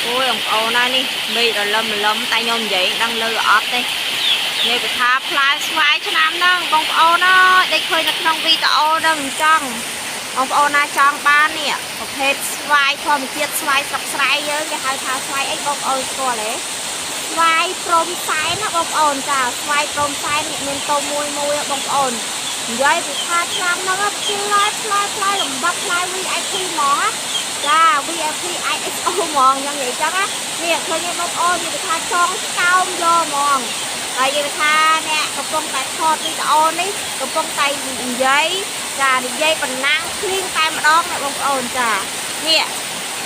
អូយបងប្អូនណានេះមេឃរលឹមរលឹមតែខ្ញុំនិយាយដឹងលើអត់ទេនេះគេថាផ្លែស្វាយឆ្នាំហ្នឹងបងប្អូនអើយដែលឃើញនៅក្នុងវីដេអូហ្នឹងអញ្ចឹងបងប្អូនណាចង់បាននេះប្រភេទស្វាយធម្មជាតិស្វាយស្រុកស្រែយើងគេហៅថាស្វាយអីបងប្អូនស្គាល់ទេស្វាយព្រំសែនណាបងប្អូនចាស្វាយព្រំសែននេះមានតូមមួយមួយបងប្អូននិយាយពីថាឆ្នាំហ្នឹងផ្លែផ្លែផ្លែលំបាក់ផ្លែ VIP ហ្មងណាចា VIP ISO ហ្មងយ៉ាងនិយាយចឹងណានេះឃើញទេបងប្អូននិយាយថាចងឆ្កោមយកហ្មងហើយនិយាយថាអ្នកកំពុងតែថតវីដេអូនេះកំពុងតែនិយាយចានិយាយប៉ុណ្ណាំងភ្លៀងតែម្ដងណាបងប្អូនចានេះ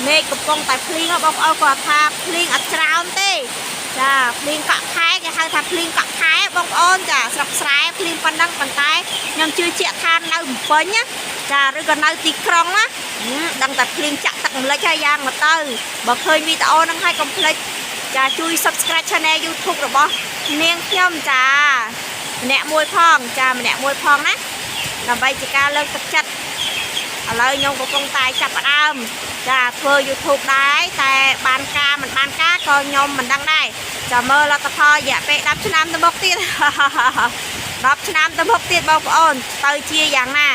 មេឃកំពុងតែភ្លៀងបងប្អូនគាត់ថាភ្លៀងអត់ច្រើនទេចាភ្លៀងកក់ខែគេហៅថាភ្លៀងកក់ខែបងប្អូនចាស្រុកស្រែភ្លៀងប៉ុណ្ណឹងប៉ុន្តែខ្ញុំជឿជាក់ថានៅភ្នំពេញណាចាឬក៏នៅទីក្រុងណាដឹងតែភ្លៀងចាក់ទឹកម្លិចហើយយ៉ាងមកទៅបើឃើញវីដេអូហ្នឹងហើយកុំភ្លេចចាជួយ Subscribe Channel YouTube របស់នាងខ្ញុំចាម្នាក់មួយផងចាម្នាក់មួយផងណាដើម្បីជាការលើកទឹកចិត្តឥឡូវខ្ញុំកំពុងតែចាប់ផ្ដើមចាធ្វើ YouTube ដែរតែបានការមិនបានការក៏ខ្ញុំមិនដឹងដែរចាមើលលទ្ធផលរយៈពេល10ឆ្នាំទៅមុខទៀត 10ឆ្នាំទៅមុខទៀតបងប្អូនទៅជាយ៉ាងណា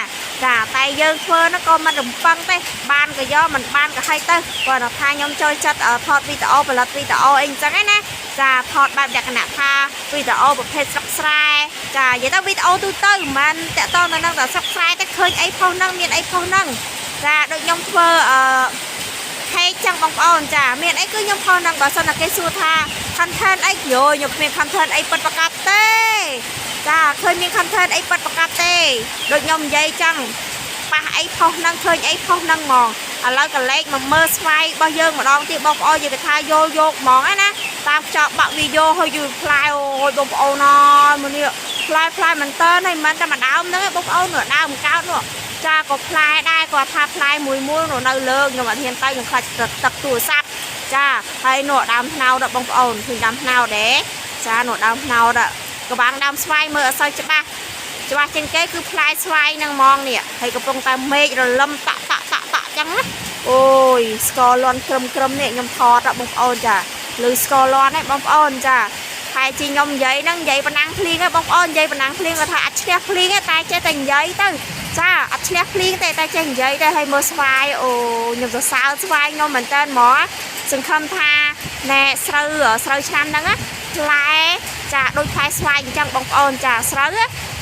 ចាតែយើងធ្វើហ្នឹងក៏មិនរំពឹងទេបានក៏យកមិនបានក៏ឲ្យទៅគាត់ថាខ្ញុំចូលចិត្តថតវីដេអូផលិតវីដេអូអីអញ្ចឹងណាចាថតបែបលក្ខណៈថាវីដេអូប្រភេទស្រុកស្រែចានិយាយទៅវីដេអូទូទៅមិនមែនតាក់ទងទៅនឹងតែស្រុកស្រែទេឃើញអីផុសហ្នឹងមានអីផុសហ្នឹងចាដូចខ្ញុំធ្វើអឺ ហេចឹងបងប្អូនចាមានអីគឺខ្ញុំផុសហ្នឹងបើសិនតែគេសួរថា content អីយោខ្ញុំគ្មាន content អីពិតប្រាកដទេចាឃើញមាន content អីពិតប្រាកដទេដូចខ្ញុំនិយាយចឹងប៉ះអីផុសហ្នឹងឃើញអីផុសហ្នឹងហ្មងឥឡូវក៏លេខមកមើលស្វាយរបស់យើងម្ដងទៀតបងប្អូននិយាយថាយកយកហ្មងណាតាមខ្យល់បាក់វីដេអូហើយយូរផ្លែអូយបងប្អូនអើយមកនេះផ្លែផ្លែមែនតើហើយមិនមែនតែម្ដើមហ្នឹងឯងបងប្អូននោះដើមកោតនោះចាក៏ផ្លែដែរគាត់ថាផ្លែមួយមួយនោះនៅលើខ្ញុំអត់ហ៊ានទៅខ្ញុំខ្លាចទឹកទឹកទូរស័ព្ទចាហើយនោះដើមថ្នោតបងប្អូនឃើញដើមថ្នោតទេចានោះដើមថ្នោតកបាំងដើមស្វាយមើលអត់សូវច្បាស់ច្បាស់ជាងគេគឺផ្លែស្វាយហ្នឹងហ្មងនេះហើយកំពុងតែមេឃរលឹមតាក់តាក់តាក់តាក់ចឹងណាអូយស្ករលាន់ក្រឹមក្រឹមនេះខ្ញុំថតបងប្អូនចាឬស្ករលាន់នេះបងប្អូនចាហើយជីខ្ញុំនិយាយហ្នឹងនិយាយប៉ុណ្ណឹងភ្លៀងហ៎បងប្អូននិយាយប៉ុណ្ណឹងភ្លៀងគាត់ថាអត់ឈ្នះភ្លៀងទេតែចេះតែនិយាយទៅចាអត់ឈ្នះភ្លៀងទេតែចេះនិយាយទៅហើយមើលស្វាយអូខ្ញុំសរសើរស្វាយខ្ញុំមែនតើហ្មងសង្ឃឹមថាណែស្រូវស្រូវឆ្នាំហ្នឹងណាផ្លែចាដូចផ្លែស្វាយអញ្ចឹងបងប្អូនចាស្រូវ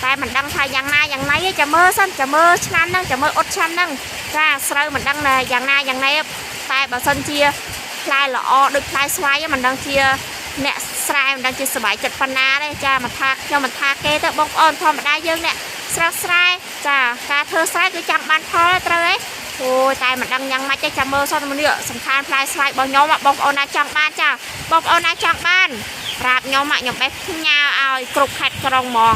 តែមិនដឹងថាយ៉ាងណាយ៉ាងណីទេចាំមើលសិនចាំមើលឆ្នាំហ្នឹងចាំមើលអ៊ុតឆ្នាំហ្នឹងចាស្រូវមិនដឹងថាយ៉ាងណាយ៉ាងណីតែបើសិនជាផ្លែល្អដូចផ្លែស្វាយមិនដឹងជាអ្នកស្រែមិនដឹងជាសប្បាយចិត្តប៉ុណ្ណាទេចាមិនថាខ្ញុំមិនថាគេទេបងប្អូនធម្មតាយើងអ្នកស្រស់ស្រែចាការធ្វើស្រែគឺចង់បានផលត្រូវទេអូយតែមិនដឹងយ៉ាងម៉េចទេចាំមើលសិនមកនេះសំខាន់ផ្លែស្វាយរបស់ខ្ញុំបងប្អូនណាចង់បានចាបងប្អូនណាចង់បានប្រាប់ខ្ញុំខ្ញុំបេះផ្ញើឲ្យគ្រប់ខេត្តក្រុងហ្មង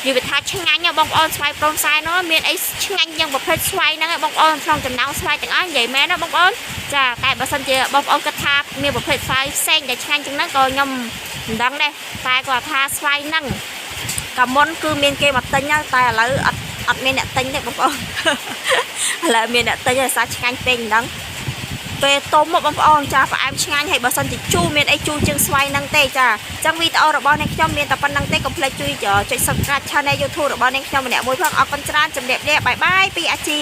និយាយថាឆ្ងាញ់ណាបងប្អូនស្វាយព្រំសែននោះមានអីឆ្ងាញ់យ៉ាងប្រភេទស្វាយហ្នឹងបងប្អូនក្នុងចំណោមស្វាយទាំងអស់និយាយមែនណាបងប្អូនចាតែបើសិនជាបងប្អូនគិតថាមានប្រភេទស្វាយផ្សេងដែលឆ្ងាញ់ជាងហ្នឹងក៏ខ្ញុំមិនដឹងដែរតែគាត់ថាស្វាយហ្នឹងកាមុនគឺមានគេមកទិញតែឥឡូវអត់អត់មានអ្នកទិញទេបងប្អូន ឥឡូវមានអ្នកទិញហើយសារឆ្ងាញ់ពេកមិនដឹងពេលទុំមកបងប្អូនចាផ្អែមឆ្ងាញ់ហើយបើសិនជាជូរមានអីជូរជាងស្វាយហ្នឹងទេចាអញ្ចឹងវីដេអូរបស់អ្នកខ្ញុំមានតែប៉ុណ្្នឹងទេកុំភ្លេចជួយចុច Subscribe Channel YouTube របស់អ្នកខ្ញុំម្នាក់មួយផងអរគុណច្រើនជម្រាបលាbye bye ពីអាជា